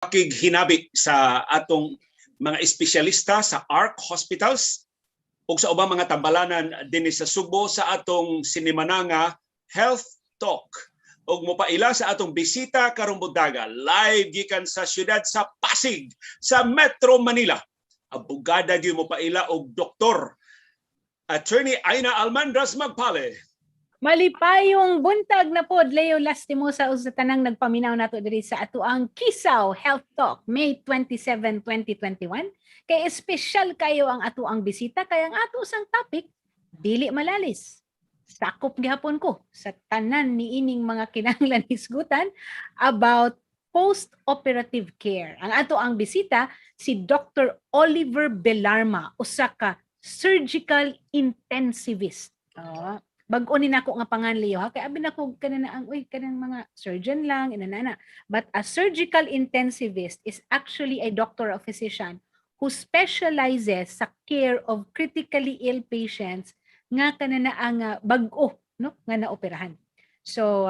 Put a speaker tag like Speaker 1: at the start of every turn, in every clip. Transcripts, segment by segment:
Speaker 1: Pakighinabi sa atong mga espesyalista sa ARC Hospitals ug sa ubang mga tambalanan dinhi sa Sugbo sa atong sinimananga Health Talk. Ug mopaila sa atong bisita karong buntaga, live gikan sa siyudad sa Pasig sa Metro Manila. Abogada gyud mopaila og doktor Attorney Aina Almendras Magpale.
Speaker 2: Malipayong buntag na pod, Leo Lastimosa, ug sa tanang nagpaminaw nato diri sa atoang Kisaw Health Talk, May 27, 2021. Kay espesyal kayo ang atoang bisita kay ang ato sang topic dili malalis. Sakop gihapon ko sa tanan niining mga kinahanglan hisgutan about post-operative care. Ang ato ang bisita si Dr. Oliver Belarma, usa ka surgical intensivist. Oh, bag-o ni nako nga pangan, Leo, ha, kay abi nako kanana ang uy kanang mga surgeon lang inanana, but a surgical intensivist is actually a doctor or physician who specializes sa care of critically ill patients nga kanana ang bag-o, no, nga naoperahan. So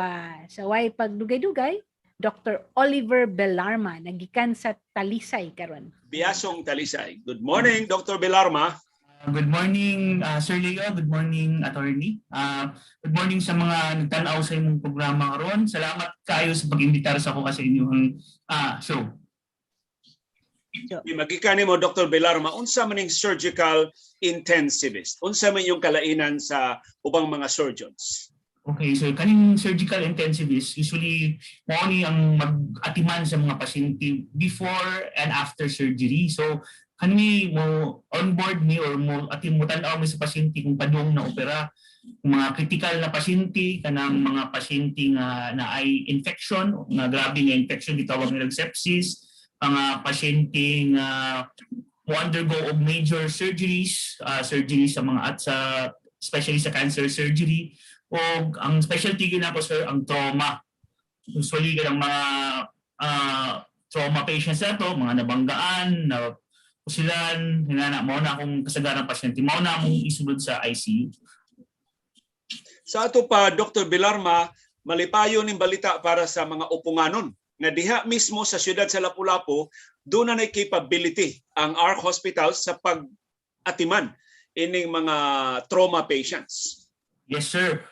Speaker 2: sa way pagdugay-dugay, Dr. Oliver Belarma nagikan sa Talisay karon.
Speaker 1: Biasong Talisay. Good morning, Dr. Belarma.
Speaker 3: Good morning, Sir Leo. Good morning, Attorney. Good morning sa mga nagtanaw sa imong programa karon. Salamat kayo sa pag-imbitar sa ako sa inyong show.
Speaker 1: Magikan nimo, Dr. Belarma, unsa man ning surgical intensivist? Unsa man yung kalainan sa ubang mga surgeons?
Speaker 3: Okay, so kaning surgical intensivist, usually mao ni ang mag-atiman sa mga pasyente before and after surgery. So kani mo on board ni or mo atim mo tan-aw mi sa pasyente kung padung na opera, kung mga critical na pasyente, kanang mga pasyente nga naay infection, nga grabe nga infection, gitawag nilang sepsis, mga pasyente nga mo undergo og major surgeries, surgery sa mga at sa especially sa cancer surgery, o ang specialty gyud nako, sir, ang trauma. Usually kanang mga trauma patients nato, mga nabanggaan, na pusilan, hinana mao na akong kasagaran pasyente. Mao na among isulod sa ICU.
Speaker 1: Sa ato pa, Dr. Belarma, malipayon ning balita para sa mga uponganon nga diha mismo sa siyudad sa Lapu-Lapu, doon na capability ang ARC Hospitals sa pag-atiman ining mga trauma patients.
Speaker 3: Yes, sir.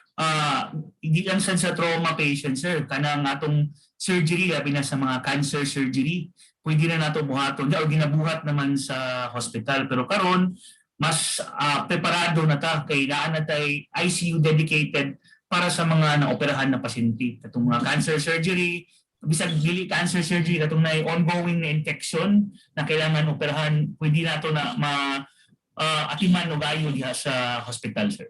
Speaker 3: Hindi lang sa trauma patient, sir. Kanang atong surgery, labi na sa mga cancer surgery, pwede na nato buhaton o ginabuhat naman sa hospital. Pero karon mas preparado na ta kay naa na tay ICU dedicated para sa mga naoperahan na pasyente. Katong mga cancer surgery, bisag dili cancer surgery, katong naay ongoing na infection na kailangan operahan, pwede nato na ma atiman og ayo diha sa hospital, sir.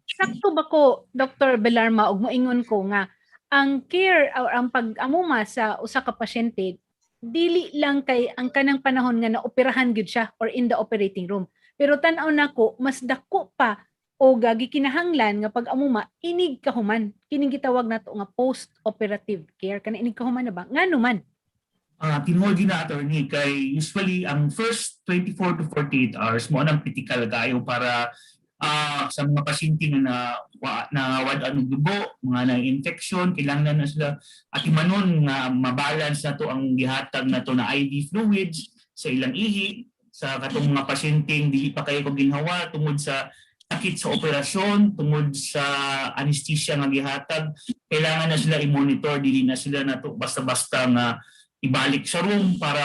Speaker 2: Sakto ba ko, Dr. Belarma, og moingon ko nga ang care or ang pag-amuma sa usa ka pasyente dili lang kay ang kanang panahon nga naoperahan gyud siya or in the operating room? Pero tan-aw nako mas dako pa o gikinahanglan nga pag-amuma inig kahuman, kining gitawag nato nga post-operative care, kana inig kahuman na ba, ngano man?
Speaker 3: Tinuod gyud na, Attorney, kay usually ang first 24 to 48 hours mao nang critical kayo para sa mga pasyente nga na wad-an og dugo, mga na infection, kailangan na sila atimanon nga mabalance na to ang gihatag na to na IV fluids sa ilang ihi, sa katong mga pasyenteng dili pa kayo kog ginhawa tungod sa sakit sa operasyon, tungod sa anesthesia nga gihatag, kailangan na sila i-monitor, dili na sila nato basta-basta nga ibalik sa room para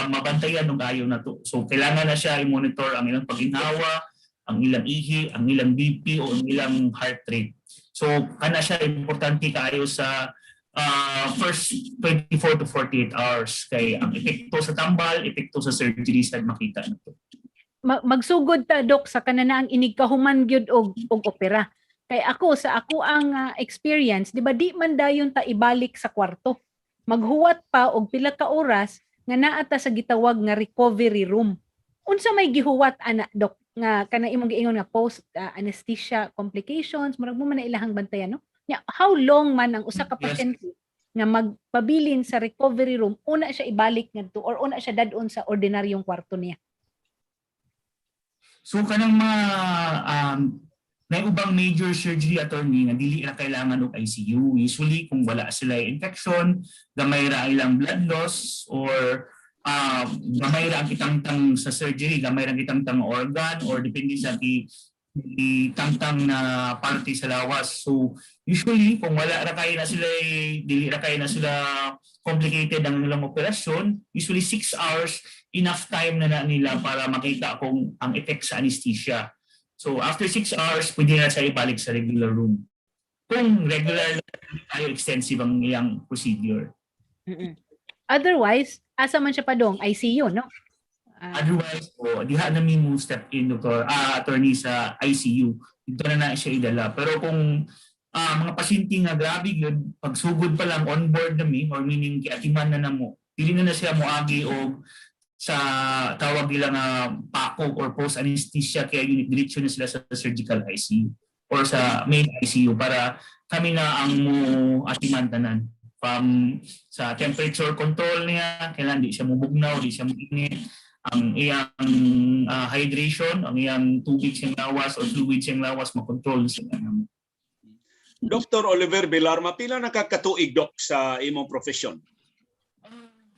Speaker 3: mabantayan og ayo na to. So kailangan na siya i-monitor ang ilang paginhawa, ang ilang ihi, ang ilang BP o ang ilang heart rate. So kana siya importante kaayo sa first 24 to 48 hours kay ang epekto sa tambal, epekto sa surgery sa makita na to.
Speaker 2: Magsugod ta, Dok, sa kananaang inig kahuman gyud og opera. Kay ako sa ako ang experience, di ba, di man dayon ta ibalik sa kwarto. Maghuwat pa og pila ka oras nga naa ta sa gitawag nga recovery room. Unsa may gihuwat ana, Dok, nga kana imong giingon nga post anesthesia complications, murag mao man na ilahang bantayan, no? Nya, how long man ang usa ka pasyente nga magpabilin sa recovery room una siya ibalik ngadto or una siya dad-on sa ordinaryong kwarto niya?
Speaker 3: So kanang mga May ubang major surgery, attorney, nga dili na kailangan og ICU. Usually kung wala sila infection, gamay ra ilang blood loss or gamay ra ang kitangtang sa surgery, gamay ra ang kitangtang organ or depende sa tangtang na parte sa lawas. So usually kung wala ra kay na sila, dili ra kay na sila complicated ang ilang operasyon, usually 6 hours, enough time na nila para makita kung ang effect sa anesthesia. So after 6 hours, pwede na siya ibalik sa regular room. Kung regular tayo, extensive ang iyang procedure.
Speaker 2: Otherwise, asa man siya padong? ICU, no?
Speaker 3: Otherwise, oh, diha na mi mo step in, doctor, attorney, sa ICU. Dito na na siya idala. Pero kung mga pasyente nga grabe yun, pagsugod pa lang, on board na mi or meaning kiatiman na namo, dili na na siya moagi og sa tawag nila nga PACU or post anesthesia care unit, diretso na sila sa surgical ICU or sa main ICU para kami na ang mo atiman tanan from sa temperature control niya, kailan di siya mubugnaw, di siya muinit, ang iyang hydration, ang iyang tubig siyang lawas or fluid siyang lawas, makontrol sila namo.
Speaker 1: Dr. Oliver Villarma, pila na ka katuig, Doc, sa imong profession?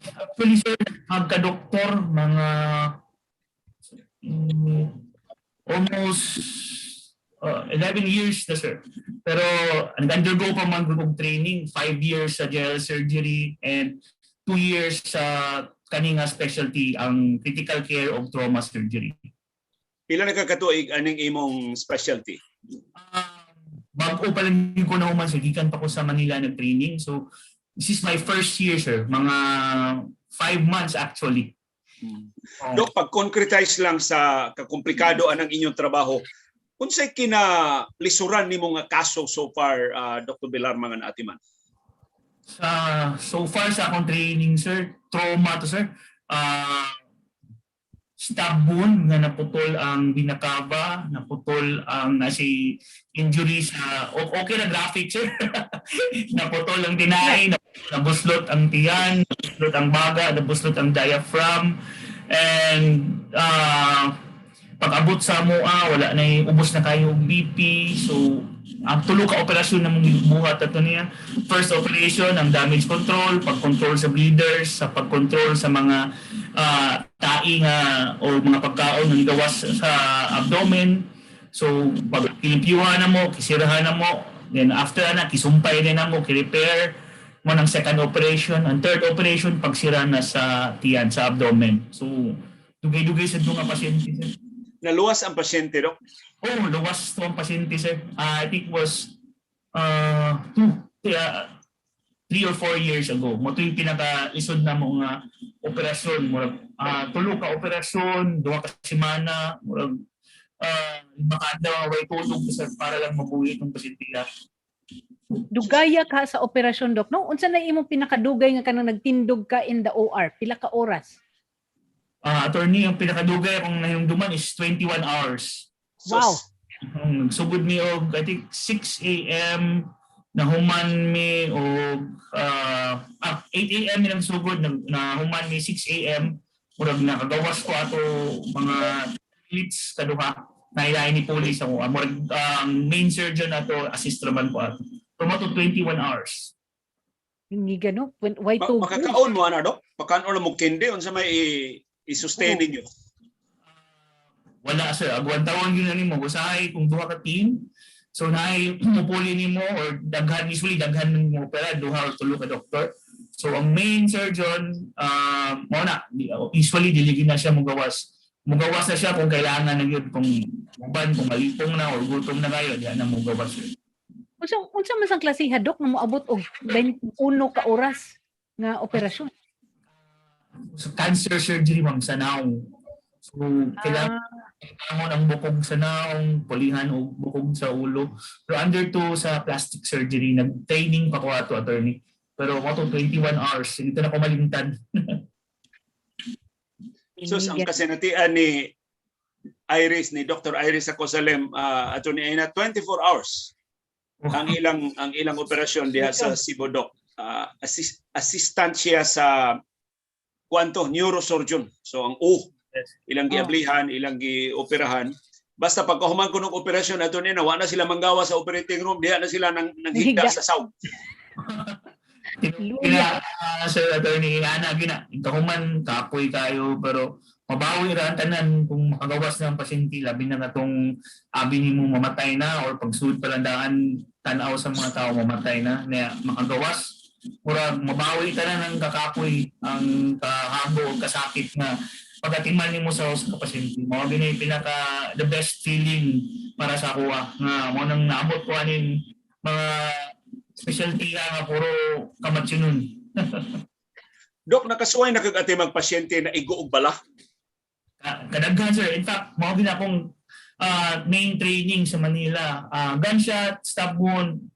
Speaker 3: Actually, sir, magka-doktor, mga almost 11 years na, sir. Pero nag-undergo pa man og training, 5 years sa general surgery and 2 years sa kani nga specialty, ang critical care of trauma surgery.
Speaker 1: Pila na ka katuig aning imong specialty?
Speaker 3: Bago pa lang ko na human, sir, gikan pa ko sa Manila nag-training. So, this is my first year, sir. Mga 5 months actually. Oh.
Speaker 1: Dok, pag-concretize lang sa kakomplikado anang inyong trabaho, unsay kinalisuran nimo nga kaso so far, Dr. Villarma, nga naatiman?
Speaker 3: Sa so far sa akong training, sir, trauma to, sir. Stab wound nga naputol ang vena cava, naputol ang nasi injury sa okay na graphic, sir. Naputol ang tinay, nabuslot ang tiyan, nabuslot ang baga, nabuslot ang diaphragm and pag-abot sa amoa, wala na, ubos na kayo og BP. So ang tulo ka operasyon na mong gibuhat ato niya. First operation, ang damage control, pag-control sa bleeders, sa pag-control sa mga tai nga o mga pagkaon nga gawas sa abdomen. So pag kilimpyuhan na mo, kisirahan na mo, then after na kisumpay din na mo, ki-repair mo ng second operation. Ang third operation, pagsira na sa tiyan, sa abdomen. So dugay-dugay sa nga pasyente, sir.
Speaker 1: Naluwas ang pasyente, Dok?
Speaker 3: Oh, luwas to ang pasyente, sir. I think was 3 or 4 years ago. Mao to yung pinaka-lisod na mo nga operasyon. Murag, tulo ka operasyon, 2 ka semana, murag, 5 ka adlaw nga way tulog, sir, para lang mabuhi itong pasyente.
Speaker 2: Dugaya ka sa operasyon, Dok, no? Unsa na imong pinakadugay nga kanang nagtindog ka in the OR? Pila ka oras?
Speaker 3: Attorney, ang pinakadugay akong nahinumduman is 21 hours.
Speaker 2: Wow.
Speaker 3: Ang nagsugod mi og I think 6 a.m., nahuman mi og 8 a.m. mi nagsugod, nahuman mi 6 a.m., murag nakagawas ko ato mga minutes kaduha na ni police ako. Murag ang main surgeon ato, assist raman ko ato. Pero mao to, 21 hours.
Speaker 2: Hindi gano. Why to?
Speaker 1: Makakaon mo ana, Dok? Pakaon mo kindi unsa may i-sustain ninyo?
Speaker 3: Wala, sir. Agwan tawon yun na nimo usahay kung duha ka team. So naay mupuli nimo or daghan, usually daghan mo opera, duha or tulo ka doktor. So ang main surgeon, mao na usually dili gyud na siya mugawas. Mugawas na siya kung kailangan na gyud, kung uban, kung malipong na or gutom na kayo, di na mugawas, sir.
Speaker 2: Unsa man sang klasiha, Dok, nga moabot og 21 ka oras nga operasyon?
Speaker 3: So cancer surgery, ma'am, sa naong. So kailangan ang bukog sa naong, pulihan og bukog sa ulo. Pero under to sa plastic surgery, nag-training pa ko ato, attorney. Pero ako to 21 hours, dito na ko malimtan.
Speaker 1: So ang kasinatian ni Iris, ni Dr. Iris Acosalem, attorney Aina, 24 hours ang ilang operasyon diha sa Cebu, Doc. Assistant siya sa kuanto neurosurgeon. So ang O ilang giablihan, ilang gioperahan. Basta pagkahuman ko ng operasyon, Attorney, na wa na sila manggawa sa operating room, diha na sila nang higda
Speaker 2: Higda.
Speaker 1: sa sawg.
Speaker 2: Luya.
Speaker 3: Kina, Sir Attorney, ana gina, kahuman kapoy kayo, pero mabawi ra ang tanan kung makagawas na ang pasyente, labi na katong abi nimo mamatay na or pagsud pa lang daan, tan-aw sa mga tao mamatay na na makagawas, murag mabawi tanan ang kakapoy, ang kahabo o kasakit nga pagatiman nimo sa usa ka pasyente. Mao gini pinaka the best feeling para sa akoa nga mo nang naabot ko aning mga specialty nga puro kamatsyonon.
Speaker 1: Dok, nakasuway na kag atimag pasyente na igo og bala?
Speaker 3: Kadaghan, sir. In fact, mao gid akong main training sa Manila. Gunshot, stab wound,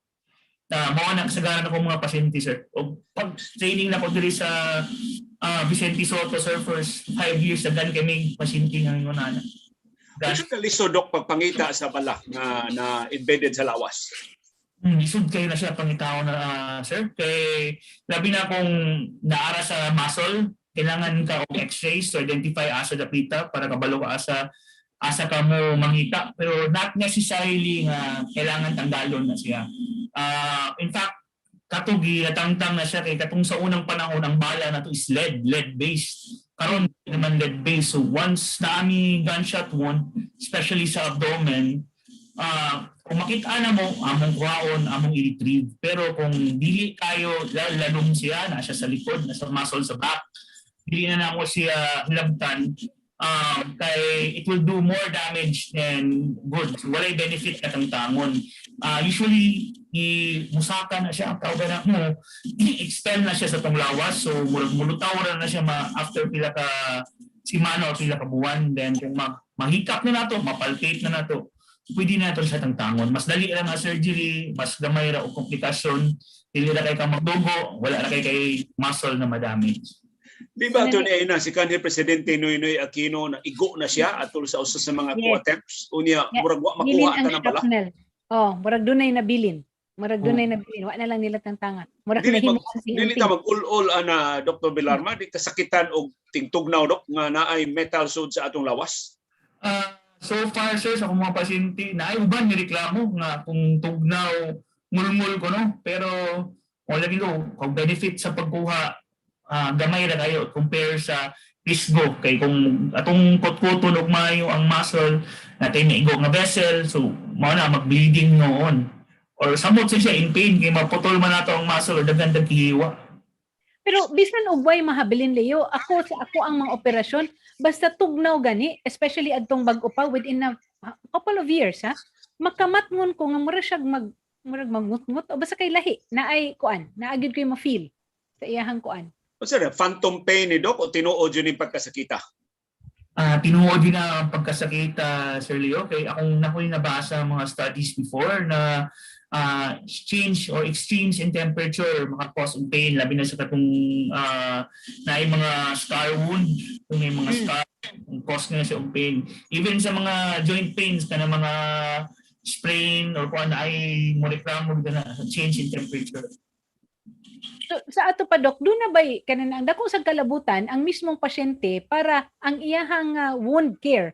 Speaker 3: mao na kasagaran ako mga pasyente, sir. O pag training na ko diri sa Vicente Sotto, sir, first 5 years daghan kami pasyente nga ingon ana.
Speaker 1: Unsa ka lisod, Dok, pagpangita sa bala nga na embedded sa lawas?
Speaker 3: Lisod kayo na siya pangitao na, sir. Kay labi na kung naara sa muscle, kailangan ka og x-rays to identify asa dapita para kabalo ka asa asa ka mo mangita. Pero not necessarily nga kailangan tanggalon na siya. In fact, kato giatangtang na siya kay katong sa unang panahon ang bala nato is lead, lead based. Karon di naman lead based. So once na ami gunshot wound, especially sa abdomen, kung makita na mo, among kuhaon, among i-retrieve. Pero kung dili kayo, lalong siya, na siya sa likod, nasa muscle sa back, dili na namo siya hilabtan, kay it will do more damage than good. So, walay benefit katangtangon. Usually, i-musaka na siya, ang tawag na mo, i-expel na siya sa tong lawas. So, murag mulutaw ra na siya after pila ka simana o pila ka buwan. Then, kung mahikap na nato, mapalpate na nato, pwede na ito siya tangtangon. Mas dali lang ang surgery, mas gamay ra og komplikasyon, dili ra kay ka magdugo, wala ra kay muscle na madamage.
Speaker 1: Di ba, Attorney Aina, si kanhi Presidente Noynoy Aquino na igo na siya atol sa usa sa mga coup attempts? Unya, murag wa
Speaker 2: Bilin
Speaker 1: makuha
Speaker 2: ang
Speaker 1: tanang bala.
Speaker 2: shrapnel. Oh, murag dunay nabilin. Murag dunay nabilin. Wa na lang nila tangtanga. Murag
Speaker 1: Dili
Speaker 2: nahimo ang
Speaker 1: Dili ta mag-ul-ul ana, Dr. Bilarma, di kasakitan og tingtugnaw, Dok, nga naay metal sud sa atong lawas.
Speaker 3: So far, sir, sa akong mga pasyente, naay uban ni reklamo nga kung tugnaw ngulngul ko, no, pero wala gid ko kung benefit sa pagkuha, gamay ra kayo compare sa pisgo, kay kung atong kutkuton og maayo ang muscle natin, naigo nga vessel, so mao na mag-bleeding noon or samot sa siya in pain kay maputol man nato ang muscle or daghan kihiwa.
Speaker 2: Pero bisan og way mahabilin, Leo, ako sa ako ang mga operasyon, basta tugnaw gani, especially adtong bag-o pa, within a couple of years ha, makamatngon ko nga mura siya murag magngut-ngut o basta kay lahi na ay kuan, naa gyud ko yung ma-feel sa iyahang kuan.
Speaker 1: Unsa na, phantom pain ni Doc o tinuod yun yung pagkasakita?
Speaker 3: Tinuod din na ang pagkasakit, Sir Leo. Kay akong nakoy nabasa mga studies before na change or extremes in temperature maka-cause og pain, labi na sa katong naay mga scar wound, kung may mga scar, ang cause na siya og pain. Even sa mga joint pains kana, mga sprain or kuan, ay mo reklamo na sa change in temperature.
Speaker 2: So, sa ato pa, Dok, doon na ba'y kanan ang dako sa kalabutan ang mismong pasyente para ang iyahang wound care,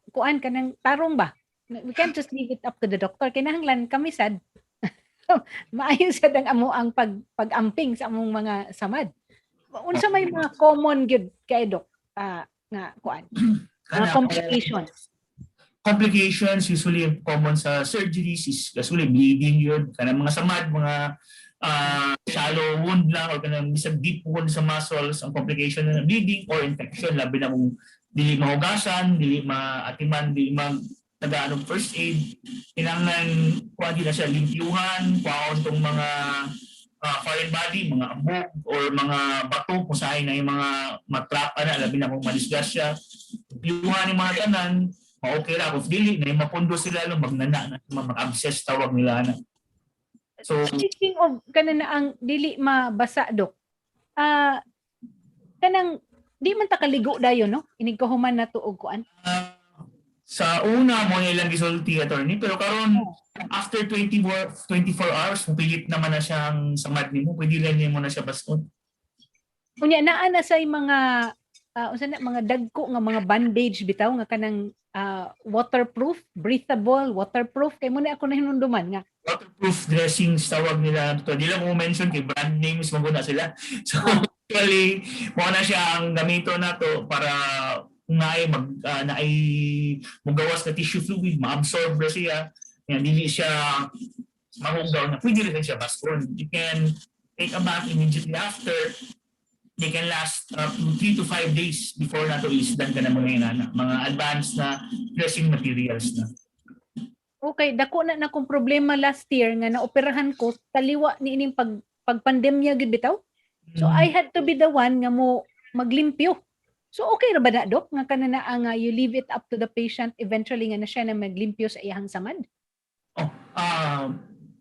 Speaker 2: kuan, kanang tarong ba? We can't just leave it up to the doctor. Kinahanglan kami sad maayo sad ang amo ang pag-amping sa among mga samad. Unsa may mga common gyud kay Dok nga kuan, mga complications?
Speaker 3: Complications usually common sa surgeries is usually bleeding yun, kanang mga samad, mga shallow wound lang or kanang bisag deep wound sa muscles, ang complication na bleeding or infection, labi na kung dili mahugasan, dili maatiman, dili mag tagaan og first aid. Kinahanglan kuha na siya, limpyuhan, kuhaon tong mga foreign body, mga ambog or mga bato kung saan na yung mga matrap ana, labi na kung madisgrasya, limpyuhan yung mga tanan, ma-okay ra. Kung dili na yung mapundo sila lo, magnana na, mag-abscess tawag nila na. So
Speaker 2: Speaking of kanan na ang dili mabasa, Dok. Kanang di man ta kaligo dayon, no? Inig kahuman na tuog kuan.
Speaker 3: Sa una mo nilang gisulti, Attorney, pero karon after 24 24 hours mupilit naman na siyang samad nimo, pwede lang nimo na siya baston.
Speaker 2: Unya naa na say mga unsa na, mga dagko nga mga bandage bitaw nga kanang Waterproof, breathable, waterproof kay mao na ako nahinumduman nga
Speaker 3: Waterproof dressings tawag nila to. Di lang ko mention kay brand names man na sila. So actually, mao na siya ang gamito na to para kung naay mag naay mugawas na tissue fluid, ma-absorb ra siya. Yan, dili siya mahugaw na pwede rin siya baskon. You can take a bath immediately after. They can last up to 3 to 5 days before nato isdan ka na mga inana, mga advanced na dressing materials na.
Speaker 2: Okay, dako na na akong problema last year nga naoperahan ko taliwa ni ining pagpandemya gyud bitaw. So I had to be the one nga mo maglimpyo. So okay ra ba na, Dok, nga kana na nga you leave it up to the patient eventually nga na siya na maglimpyo sa iyang samad?
Speaker 3: Oh,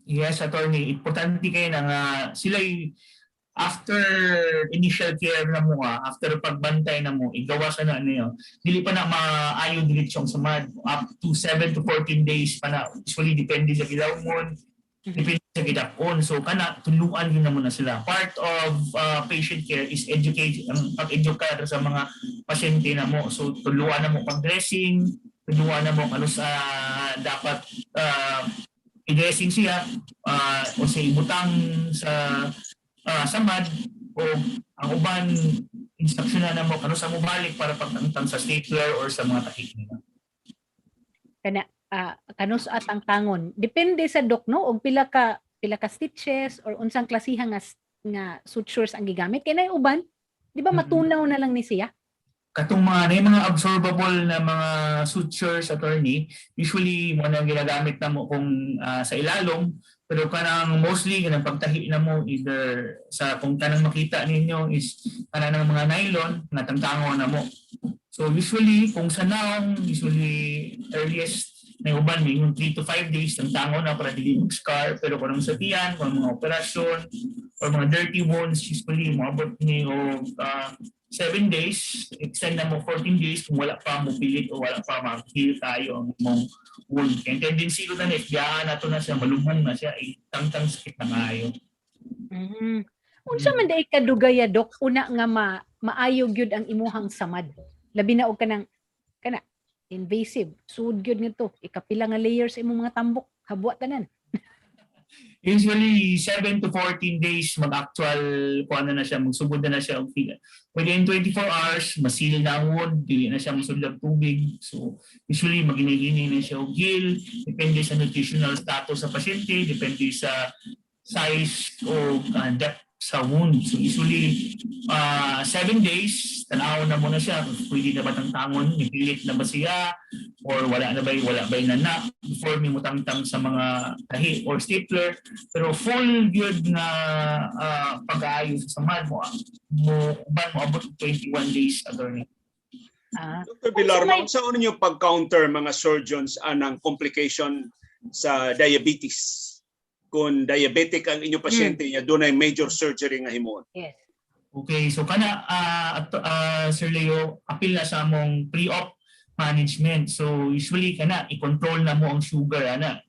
Speaker 3: yes, Attorney. Importante kayo na nga sila after initial care na mo, after pagbantay na mo, igawas na niyo. Dili pa na maayo diretsong samad. Up to 7 to 14 days pa na. Usually depende sa gilawmon, depende sa gidakon. So kana tuluan yun na mo na sila. Part of patient care is educate, ang pag-educate sa mga pasyente na mo. So tuluan na mo pag-dressing, tuluan na mo kano sa dapat i-dressing siya o sa ibutang sa samad o ang uban instruction na mo kano sa mobalik para pagtangtang sa stapler or sa mga tahi nila.
Speaker 2: Kana kanus at ang tangon. Depende sa dok, no, og pila ka stitches or unsang klasihan nga sutures ang gigamit. Kay nay uban, di ba, matunaw na lang ni siya?
Speaker 3: Katong mga na mga absorbable na mga sutures, Attorney, usually mo na ginagamit na mo kung sa ilalom, pero kanang mostly kanang pagtahi na mo, either sa kung kanang makita ninyo is kanang mga nylon nga tangtangon na mo. So usually kung sa naong, usually earliest may uban may yung 3 to 5 days tangtangon na para dili mag-scar, pero kung sa tiyan, kung mga operasyon or mga dirty wounds, usually moabot ni og 7 days, extend na mo 14 days kung wala pa mo pilit o wala pa ma-heal tayo ang imong wound. Kaya tendency ko na if biyahan na to na siya, malumong na siya, ay tangtang sakit na kayo.
Speaker 2: Unsa man diay kadugaya, Dok, una nga maayo gyud ang imuhang samad? Labi na og kanang kana invasive, sud gyud ngadto, ikapila nga layers imong mga tambok, habwa tanan.
Speaker 3: Usually, 7 to 14 days mag-actual, kung ano na siya, magsugod na na siya. Og feel. Within 24 hours, ma-seal na ang wound, dili na siya masudlag tubig. So, usually, maginigini na siya og heal. Depende sa nutritional status sa pasyente, depende sa size o depth sa wound. So, usually, 7 days, tanaw na muna siya kung pwede na ba tangtangon, nipilit na ba siya, or wala ba yung nana before may mutangtang sa mga tahi or stapler. Pero full good na pag-aayos sa samad mo, mo uban mo abot og 21 days, Attorney.
Speaker 1: Dr. Villarma, unsa ninyo pag-counter mga surgeons anang complication sa diabetes? Kung diabetic ang inyong pasyente niya, doon ay major surgery nga himuon.
Speaker 2: Yes.
Speaker 3: Okay, so kana Sir Leo, apil na sa among pre-op management. So usually kana i-control na mo ang sugar ana.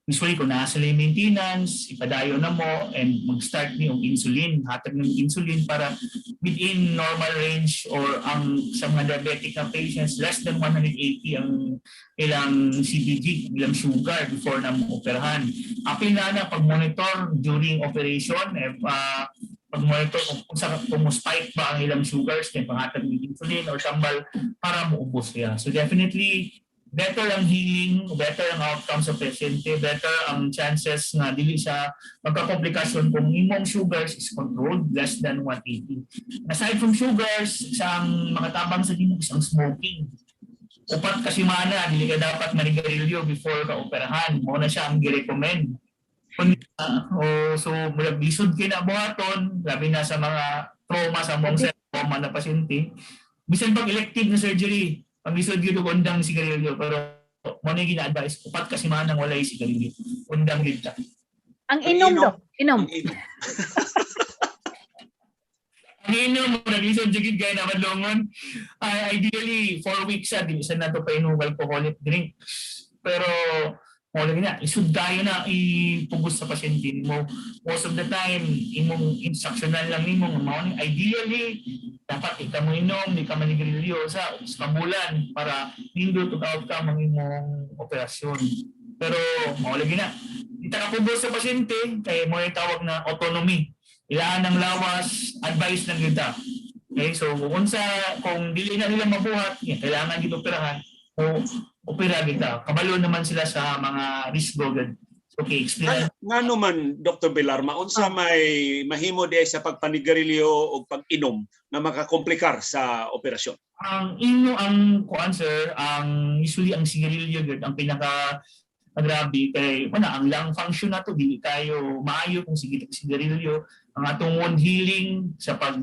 Speaker 3: Usually kung naa sila yung maintenance, ipadayon na mo and mag-start ni og insulin, hatag ng insulin para within normal range or ang sa mga diabetic na patients, less than 180 ang ilang CBG, ilang sugar before na mo operahan. Apil na na pag-monitor during operation, eh, pag-monitor kung mo spike ba ang ilang sugars, kaya panghatag ng insulin or tambal para muubos siya. So definitely, better ang healing, better ang outcome sa pasyente, better ang chances nga dili siya magkakomplikasyon kung imong sugars is controlled less than 180. Aside from sugars, isang makatabang sa nimo is ang smoking. 4 ka semana, dili ka dapat manigarilyo before ka operahan. Mao na siya ang gi-recommend. Kung, o so murag lisod kay na buhaton, labi na sa mga trauma sa mong trauma na pasyente. Bisan pag elective na surgery, pag lisod gyud og undang sigarilyo, pero mo na gina-advise, 4 ka semana walay sigarilyo. Undang gyud ta.
Speaker 2: Ang
Speaker 1: Ang
Speaker 2: inom,
Speaker 1: inom.
Speaker 2: Dok. Inom.
Speaker 1: Ang inom.
Speaker 3: Ang inom mo naglisod jud kay na madlongon. Ideally 4 weeks sa dili sa nato pa inom alcoholic drinks. Pero mo lagi na isud tayo na ipugos sa pasyente mo. Most of the time imong instructional lang nimo nga mao ni ideally Dapat di ka mo inom, di ka manigarilyo sa bulan para nindot og outcome ang imong operasyon. Pero mao lagi na. Di ta kapubos sa pasyente kay mo tawag na autonomy. Ilaan ng lawas, advice lang kita. Okay, so kung dili na nila mabuhat, yeah, kailangan gid operahan o opera kita. Kabalo naman sila sa mga risk gud. Okay, explain.
Speaker 1: Ngano man, Dr. Villar, maunsa may mahimo di sa pagpanigarilyo o pag-inom na makakomplikar sa operasyon?
Speaker 3: Ang ino ang kuan, sir, ang usually ang sigarilyo gud ang pinaka grabe kay wala ang lung function nato, dili kayo maayo kung sige tag sigarilyo. Ang atong wound healing sa pag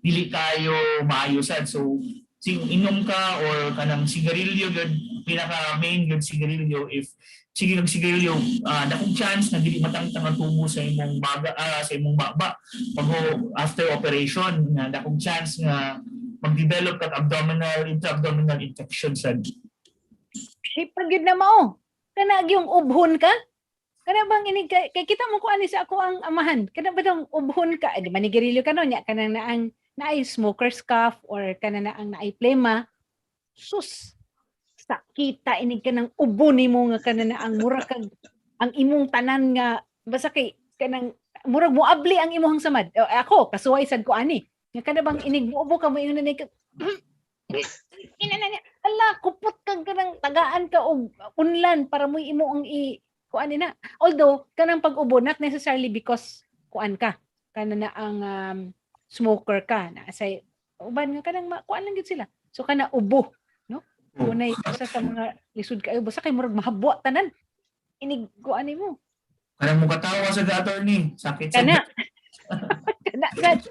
Speaker 3: dili kayo maayo sad. So sing inom ka or kanang sigarilyo gud, pinaka main gud sigarilyo. If sige kag sigarilyo, dakong chance na dili matangtang ang tubo sa imong baga, sa imong baba pag after operation, nga dakong chance nga mag-develop kag abdominal intra-abdominal infection sad.
Speaker 2: Di pa gyud na mao. Kana gyung ubhon ka? Kana bang inig kay kita mo ko ani sa ako ang amahan. Kana ba dong ubhon ka? Eh, di manigarilyo ka no nya, kanang naang naay smoker's cough or kana na ang naay plema. Sus. Sakita inig ka ng ubo nimo nga kana na ang mura kag ang imong tanan nga basta kay kanang murag moabli ang imong samad. Eh, ako kasuway sad ko ani. Nga kana bang inig muubo ka mo ingon na ka ina na niya. Ala, kupot kag kanang tagaan ka og unlan para mo imo ang i kuan ni na. Although kanang pag-ubo, not necessarily because kuan ka. Kana na ang smoker ka na say uban nga kanang kuan lang gyud sila. So kana ubo, no? Unay usa sa mga lisod kayo basta kay murag mahabwa tanan. Inig kuan nimo.
Speaker 3: Kanang mo katawa sa attorney, sakit sa
Speaker 2: Kana. Kana sad.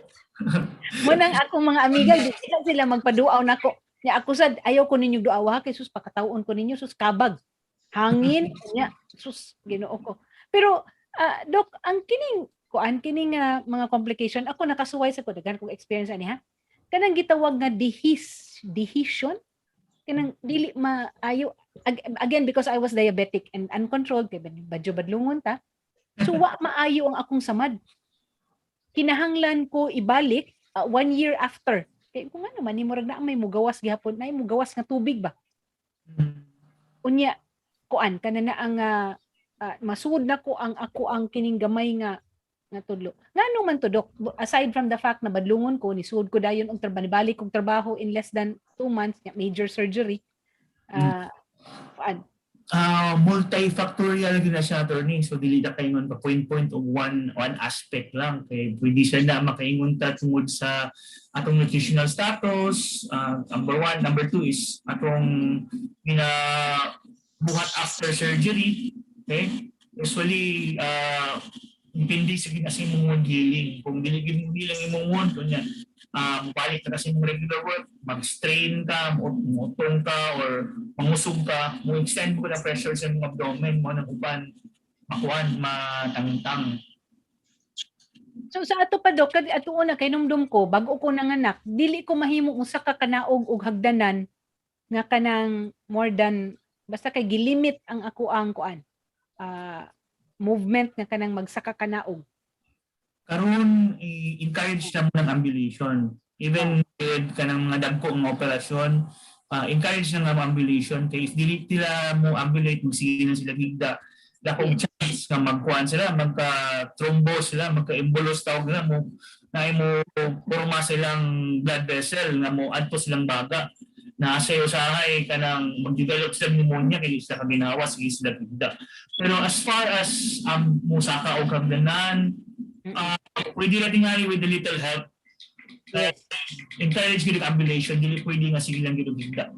Speaker 2: Munang akong mga amiga, di sila sila magpaduaw nako. Nya ako sad ayaw ko ninyo duawa kay sus, pakatawon ko ninyo, sus, kabag. Hangin nya, sus, Ginoo ko. Pero Dok, ang kining kuan kining mga complication, ako nakasuway sa ko, daghan kong experience ani ha. Kanang gitawag nga dehission, kanang dili maayo. Again, because I was diabetic and uncontrolled kay badyo badlungon ta. So wa maayo ang akong samad. Kinahanglan ko ibalik one year after. Kay kung ano man ni murag na may mugawas gihapon, na mugawas nga tubig ba. Unya kuan kana na ang masuod na ko ang ako ang kining gamay nga nga tudlo. Ngano man to, Dok? Aside from the fact na badlungon ko, nisuod ko dayon og trabaho, nibalik kog trabaho in less than 2 months, nya major surgery. Kuan.
Speaker 3: Multifactorial gyud na siya, attorney. So dili na kaingon pa point point og one aspect lang kay pwede siya na makaingon ta tungod sa atong nutritional status. Number one, number two is atong ginabuhat after surgery. Okay? Usually depende sa gina sa imong wound healing. Kung dili gyud mo healing imong wound, kunya mobalik ka na sa imong regular work, mag-strain ka, mutong ka, or mangusog ka, mo extend mo na pressure sa imong abdomen mo nang uban makuan matangtang.
Speaker 2: So sa ato pa, Dok, kay ato una kay numdum ko bag-o ko nanganak, dili ko mahimo usa ka kanaog og hagdanan nga kanang more than, basta kay gilimit ang ako ang kuan movement nga kanang magsaka kanaog.
Speaker 3: Karon i-encourage na mo ng ambulation. Even with kanang mga dagko nga operasyon, encourage na nga mo ambulation kay if dili sila mo ambulate, magsige na sila higda, dakong chance nga magkuan sila, magka thrombus sila, magka embolus tawag nila mo na mo porma silang blood vessel nga mo adto silang baga na sa usahay kanang mag-develop sila pneumonia kay sila kaginawa, sige sila higda. Pero as far as musaka og hagdanan, pwede na tingali with a little help. Encourage gyud ang ambulation, dili pwede nga sige lang gyud og higda.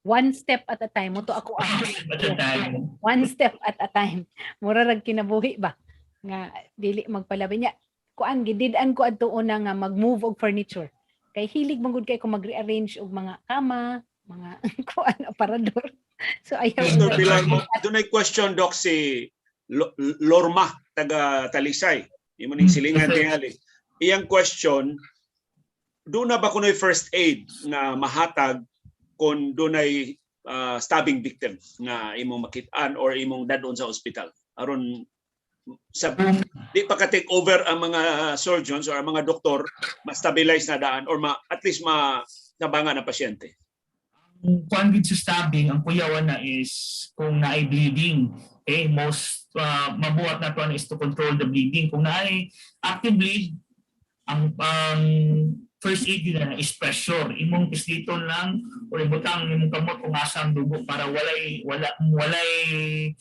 Speaker 2: One step at a time mo to ako ang
Speaker 3: At a time.
Speaker 2: One step at a time. Mura rag kinabuhi ba nga dili magpalabi niya. Kuan gidid-an ko adto una nga mag-move og furniture. Kay hilig man gud kay ko mag-rearrange og mga kama, mga kuan, aparador. So ayaw.
Speaker 1: Dr. Villar, dunay question, Doc, si Lorma taga Talisay. Imo ning silingan tingali. Iyang question, duna ba kunoy first aid nga mahatag kung dunay stabbing victim nga imong makit-an or imong dadon sa ospital aron Sa
Speaker 3: Kung
Speaker 1: di pa ka take over ang mga surgeons or ang mga doktor, ma-stabilize na daan or at least ma tabangan ang pasyente?
Speaker 3: Ang kuan gid sa stabbing, ang kuyawan na is kung naay bleeding. Okay, most mabuhat na to is to control the bleeding. Kung naay active bleed, ang first aid yun na is pressure. Imong pisliton lang or ibutang imong kamot kung asa ang dugo para walay wala walay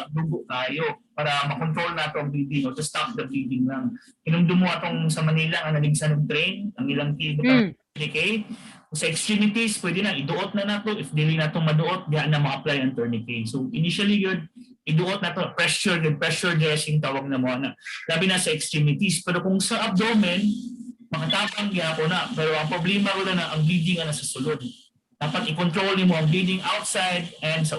Speaker 3: dugo kayo para makontrol nato ang bleeding or to stop the bleeding lang. Hinumdum mo atong sa Manila nga naligsan og train, ang ilang gibutang tourniquet. Sa extremities, pwede na, iduot na nato. If dili na to maduot, diya na ma-apply ang tourniquet. So initially yun, iduot na to, pressure, yun, pressure dressing tawag na mo na. Labi na sa extremities. Pero kung sa abdomen, makatabang gyapon na. Pero ang problema ko na ang bleeding na sa sulod. Dapat i-control nimo ang bleeding outside and sa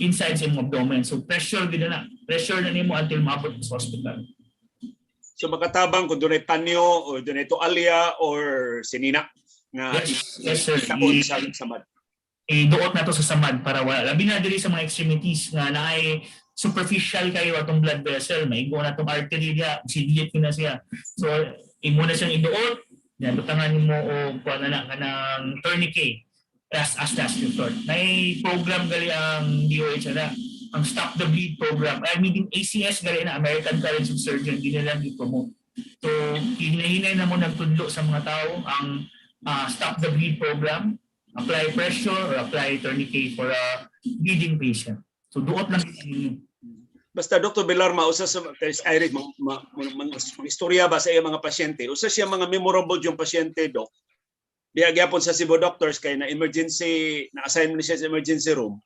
Speaker 3: inside sa imong abdomen. So pressure gid na. Pressure na nimo until maabot sa hospital.
Speaker 1: So makatabang kung dunay panyo or dunay tualya or sinina nga
Speaker 3: Yes, sir.
Speaker 1: Itapon sa samad.
Speaker 3: Iduot na to sa samad para wala. Labi na diri sa mga extremities nga naay superficial kayo atong blood vessel, maigo na atong artery diya, sidlip na siya. So imo na siyang iduot, yan butangan nimo og kuan na na kanang tourniquet as last resort. Nay program gali ang DOH na ang Stop the Bleed program. I mean, ACS gali na, American College of Surgeons, di nila gi-promote. So hinahinay na mo nagtudlo sa mga tao ang Stop the Bleed program, apply pressure or apply tourniquet for a bleeding patient. So duot lang ninyo.
Speaker 1: Basta Dr. Villarma, usa sa kay Iris mga istorya ba sa iya mga pasyente, usa siya mga memorable yung pasyente, doc. Diya gyapon sa Cebu Doctors kay na emergency, na assign mo siya sa emergency room.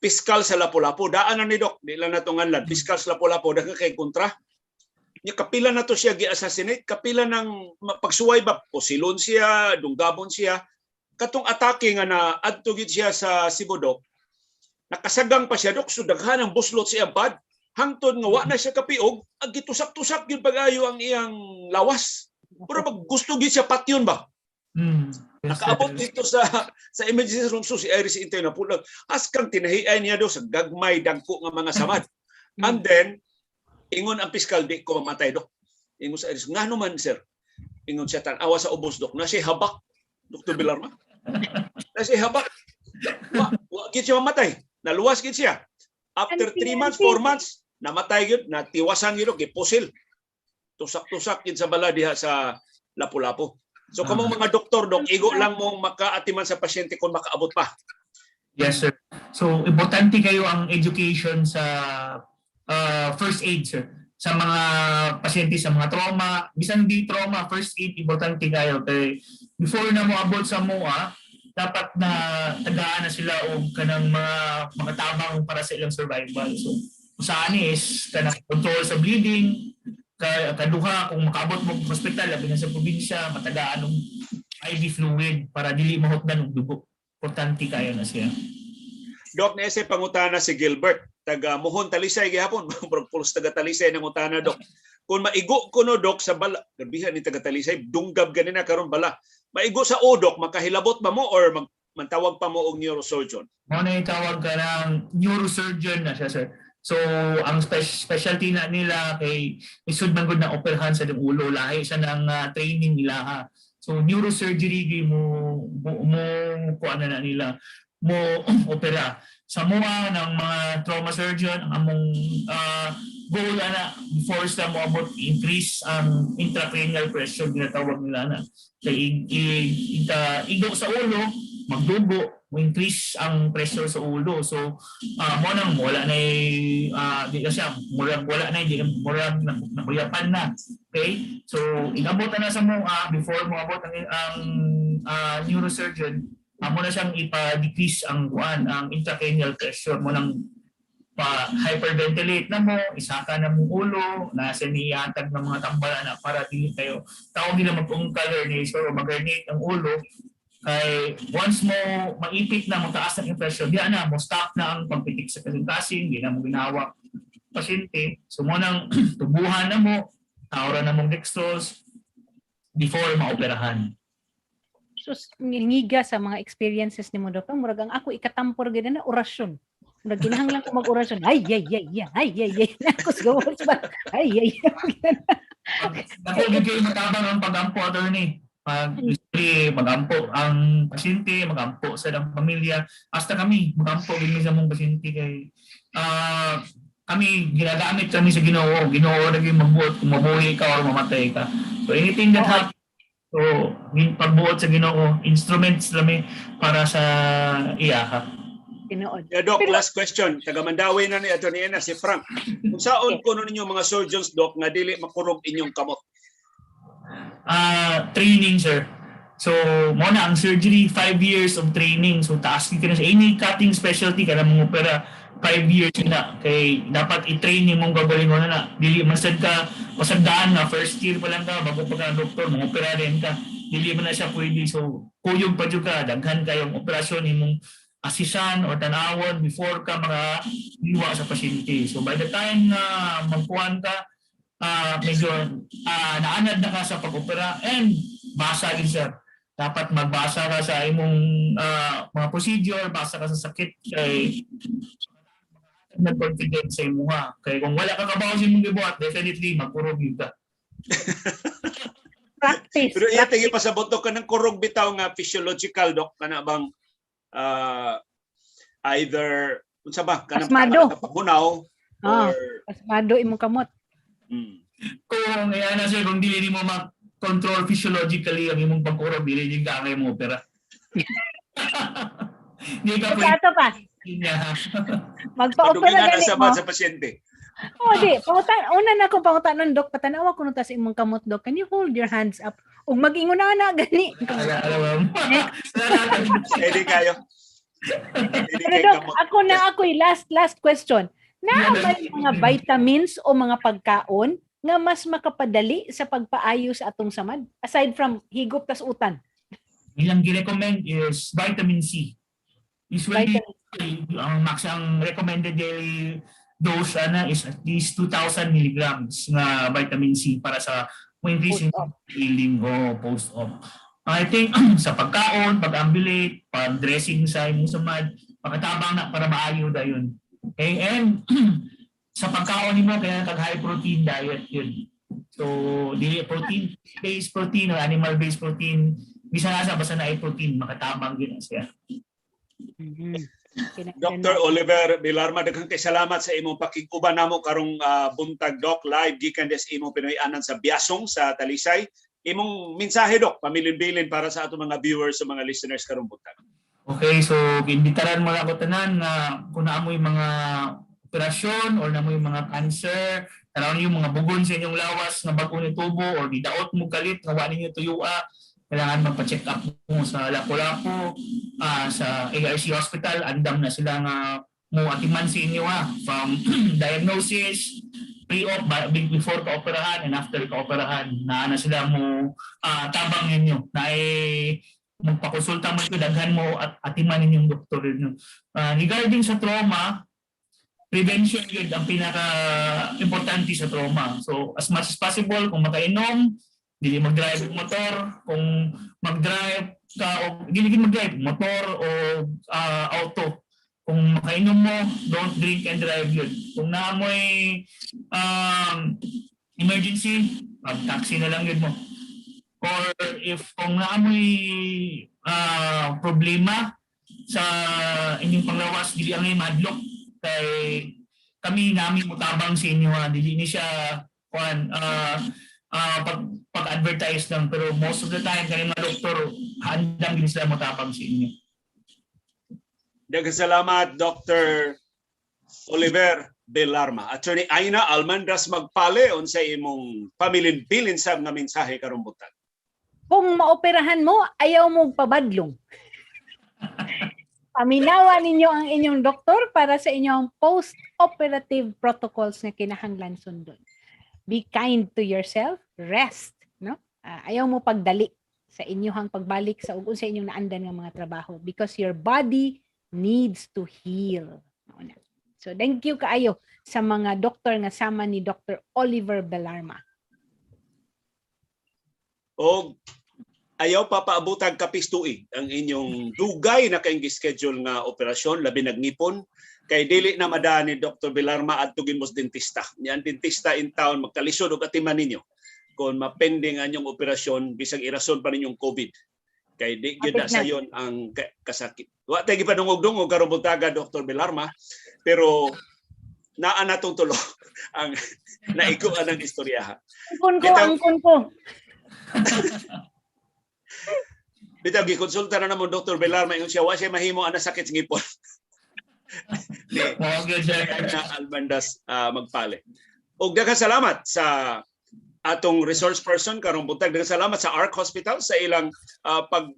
Speaker 1: Piskal sa Lapu-Lapu, daan na ni doc, di lang nato nganlan. Piskal sa Lapu-Lapu, daghan kay kontra. Nya kapila na to siya gi-assassinate, kapila ng pagsuway ba, pusilon siya, dunggabon siya. Katong atake nga na adto gid siya sa Cebu Doc, nakasagang pa siya, doc, so daghan ang buslot sa iyang pad hangtod nga wa na siya kapiog, ag gitusak-tusak gyud pag-ayo ang iyang lawas. Pero pag gusto gyud siya patyon ba?
Speaker 3: Yes,
Speaker 1: Nakaabot
Speaker 3: sir.
Speaker 1: dito sa emergency room, so si Iris Intay na pulag. Askang tinahiay niya do sa gagmay dagko nga mga samad. And then ingon ang piskal, "Di ko mamatay, dok." Ingon sa Iris, "Ngano man, sir?" Ingon siya, "Tan-awa sa ubos, dok, na siya habak." Dr. Villarma. Na siya habak. Wa gid siya mamatay. Naluwas gid siya. After
Speaker 2: Anti,
Speaker 1: 3 months,
Speaker 2: anti.
Speaker 1: 4 months, namatay gyud, natiwasan gyud, gipusil. Tusak-tusak gid sa bala diha sa Lapu-Lapu. So kamong mga doktor, dok, igo lang mong makaatiman sa pasyente kung makaabot pa.
Speaker 3: Yes, sir. So, importante kayo ang education sa first aid, sir. Sa mga pasyente sa mga trauma, bisan di trauma, first aid, importante kayo. Kay before na mo abot sa MOA, dapat na tagaan na sila og kanang mga tabang para sa ilang survival. So, saan is kanang control sa bleeding, kaduha kung makaabot mo sa hospital, labi na sa probinsya, matagaan og IV fluid para dili mahutdan og dugo. Importante kayo na siya.
Speaker 1: Doc, na sa pangutana si Gilbert, taga Mohon Talisay gihapon, murag pulos taga Talisay nang utana, dok. Kung maigo kuno, dok, sa bala, grabihan ni taga Talisay, dunggab gani na karon bala. Maigo sa o, dok, makahilabot ba mo or mantawag pa mo og neurosurgeon?
Speaker 3: Mao na tawag ka ng neurosurgeon na siya, sir. So, ang specialty na nila kay isud man gud na operahan sa iyong ulo, lahi sa nang training nila ha. So, neurosurgery gyud mo kuan na nila mo opera. Sa mua ng mga trauma surgeon, ang among goal ana before sa mo abot, increase ang intracranial pressure ginatawag nila na. Kay igo sa ulo, magdugo, mo increase ang pressure sa ulo. So mo nang wala na di na siya murag wala na, hindi na murag nakuyapan na. Okay? So inabot na sa mo before mo abot ang neurosurgeon, amo na siyang ipa-decrease ang kuan, ang intracranial pressure mo nang pa hyperventilate na mo, isaka na mong ulo, nasa niatag ng mga tambala na para dili kayo tawag nila mag-ungkal herniation o mag-herniate ang ulo kay once mo maipit na, mataas ang pressure diya na mo stop na ang pagpitik sa kasing-kasing, di na mo ginawak pasyente. So mo nang tubuhan na mo, tawra na mong dextrose before maoperahan.
Speaker 2: Sus, ngiga sa mga experiences nimo, Dok. Murag ang ako ikatampor gid na orasyon. Murag kinahanglan ko mag-orasyon. Ay, ay, ay, ay, ay, ay, ay. Ako sa gawas ba? Ay, ay, ay.
Speaker 3: Ako gyud kayo matabang ang pagampo, attorney. Pag usually magampo ang pasyente, magampo sa ang pamilya, hasta kami magampo gyud mi sa among pasyente kay kami ginagamit kami sa Ginoo. Ginoo na gyud magbuot kung mabuhi ka or mamatay ka. So anything that happens, so pagbuot sa Ginoo, instruments kami para sa iya.
Speaker 2: Tinuod.
Speaker 1: Yeah, Doc, last question. Taga Mandaue na ni Atty. Ena, si Frank. Kung saon kuno ninyo mga surgeons, Doc, nga dili makurog inyong kamot?
Speaker 3: Training, sir. So, mo na ang surgery, 5 years of training. So, taas ka na sa any cutting specialty ka na mga opera, 5 years na. Kay dapat i-train nimong kagalingon na na. Dili man sad ka, pasagdaan nga, first year pa lang ka, bago pa ka doktor, mga opera rin ka. Dili man na siya pwede. So, kuyog pa jud ka, daghan kayong operasyon imong asisan or tanawon before ka mga hiwa sa pasyente. So, by the time na magkuhan ka, medyo naanad na ka sa pag-opera and basa din, sir. Dapat magbasa ka sa imong mga procedure, basa ka sa sakit kay nag-confident sa imuha. Kay kung wala ka kabaw sa imong gibuhat, definitely magkurog yun ka.
Speaker 2: Practice.
Speaker 1: Pero iya tigi pasabot ka ng kurog bitaw nga physiological, Doc, kana bang either unsa ba kanang
Speaker 2: Pasmado.
Speaker 1: paghunaw
Speaker 2: Ah,
Speaker 1: or
Speaker 2: pasmado imong kamot.
Speaker 3: Kung yan na sir, kung dili nimo ma-control physiologically ang imong pagkurog, dili din ka angay mo opera. Hindi ka
Speaker 2: Sa
Speaker 3: pwede
Speaker 2: ato pa,
Speaker 3: niya.
Speaker 2: magpa-opera
Speaker 1: Padugin na
Speaker 2: gani
Speaker 1: sa
Speaker 2: mo.
Speaker 1: sa pasyente.
Speaker 2: Oh, di. Una na akong pangutanon, Dok. Patanawa ko ta sa imong kamot, Dok. Can you hold your hands up? Ug mag-ingon na gani.
Speaker 3: Alam mo.
Speaker 1: Pwede kayo. Pwede
Speaker 2: Pero
Speaker 1: kayo
Speaker 2: Dok,
Speaker 1: kamot.
Speaker 2: ako na ako'y last last question. Naa ba mga vitamins o mga pagkaon nga mas makapadali sa pagpaayo sa atong samad aside from higop tas utan?
Speaker 3: Ilang gi-recommend is vitamin C. Usually,
Speaker 2: Vitamin.
Speaker 3: ang max ang recommended daily dose ana is at least 2,000 milligrams nga vitamin C para sa mo increase in
Speaker 2: Post-op.
Speaker 3: healing o post-op. I think sa pagkaon, pag-ambulate, pag-dressing sa imong samad, pagkatabang na para maayo dayon. Okay, and sa pagkaon nimo kaya kag high protein diet yun. So, dili protein based protein or animal based protein, bisan asa basta na protein makatabang gyud na siya.
Speaker 1: Dr. Oliver Bilarma, daghang kay salamat sa imong pakig-uban namo karong buntag, Doc, live gikan des imong Pinoy-anan sa Biasong sa Talisay. Imong mensahe, Doc, pamilin-bilin para sa atong mga viewers sa mga listeners karong buntag.
Speaker 3: Okay, so giimbitaran mo na ako tanan nga kung naa mo'y mga operasyon or naa mo'y mga cancer, tanaw niyo mga bugon sa inyong lawas nga bag-o ni tubo or gidaot mo kalit nga wa ninyo tuyua, kailangan magpa-check up mo sa Lapu-Lapu, sa ARC Hospital, andam na sila nga mo atiman sa inyo ha, from diagnosis, pre-op, before ka-operahan and after ka-operahan, naa na sila mo tabang ninyo na eh, magpakonsulta mo ito, daghan mo at atiman ninyong doktor ninyo. Regarding sa trauma, prevention yun ang pinaka importante sa trauma. So as much as possible, kung makainom, dili mag-drive og motor, kung mag-drive ka o dili gid mag-drive motor o auto. Kung makainom mo, don't drink and drive yun. Kung naamoy emergency, mag-taxi na lang yun mo. Or if kung naamoy problema sa inyong panglawas, dili ang madlok kay kami namin mutabang sa inyo ha. Dili ni siya kuan pag pag-advertise lang, pero most of the time kani mga doktor handang gid sila mutabang sa inyo.
Speaker 1: Daghang salamat, Dr. Oliver Belarma. Attorney Aina Almandras Magpale, unsay imong pamilin-bilin sa nga mensahe karong buntag?
Speaker 2: Kung maoperahan mo, ayaw mo pabadlong. Paminawa ninyo ang inyong doktor para sa inyong post-operative protocols na kinahanglan sundon. Be kind to yourself, rest, no? Ayaw mo pagdali sa inyong pagbalik sa ug sa inyong naandan nga mga trabaho because your body needs to heal. Mao na. So thank you kaayo sa mga doktor nga sama ni Dr. Oliver Belarma.
Speaker 1: O ayaw papaabutag kapis tuig ang inyong dugay na kayong schedule nga operasyon, labi nagngipon. Kay dili na madaan ni Dr. Villarma adto mo sa dentista. Yan dentista in town, magkalisod og atiman ninyo kung mapending ang inyong operasyon bisag irason pa ninyong COVID. Kay di gyud na
Speaker 2: Apit na.
Speaker 1: Sayon ang kasakit. Wa tay gipadungog-dungog karong buntaga, Dr. Villarma, pero naa natong tulo ang naiguan ng istoryaha.
Speaker 2: Angkon ko, angkon ko.
Speaker 1: Bitaw gikonsulta na namon Dr. Villarma, ingon siya wa siya mahimo ana sakit sa ngipon. Ni
Speaker 3: Mao gyud siya.
Speaker 1: Na Almandas magpale. Og daghang salamat sa atong resource person karong buntag. Daghang salamat sa ARC Hospital sa ilang pag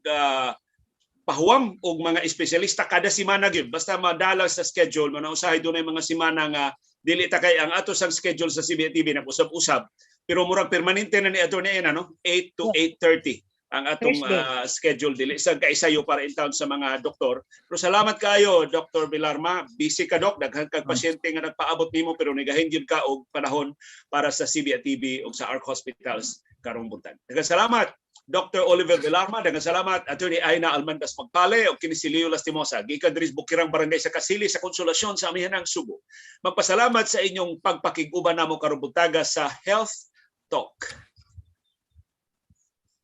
Speaker 1: pahuwam og mga espesyalista kada semana gyud. Basta madala sa schedule, mana usahay dunay mga semana nga dili ta kay ang ato sang schedule sa CBTV nag-usab-usab. Pero murag permanente na ni Attorney Ena, no? 8 to 8:30 ang atong
Speaker 2: Thursday.
Speaker 1: Schedule, dili sa kaisayo para in town sa mga doktor. Pero salamat kayo, Dr. Villarma. Busy ka, Doc, daghan kag pasyente nga nagpaabot nimo, pero nigahin gyud ka og panahon para sa CBA TV ug sa ARC Hospitals karong buntag. Daghang salamat, Dr. Oliver Villarma, daghang salamat, Attorney Aina Almandas Magpale, ug kini si Leo Lastimosa gikan diri sa Bukirang Barangay sa Kasili sa Konsolasyon sa Amihanang Subo. Magpasalamat sa inyong pagpakig-uban namo karong buntaga sa Health Talk.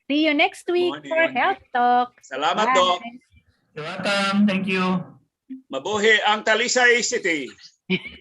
Speaker 2: See you next week
Speaker 1: Morning.
Speaker 2: For Health Talk.
Speaker 1: Salamat,
Speaker 2: Bye.
Speaker 1: Doc.
Speaker 3: You're welcome. Thank you.
Speaker 1: Mabuhi ang Talisay City.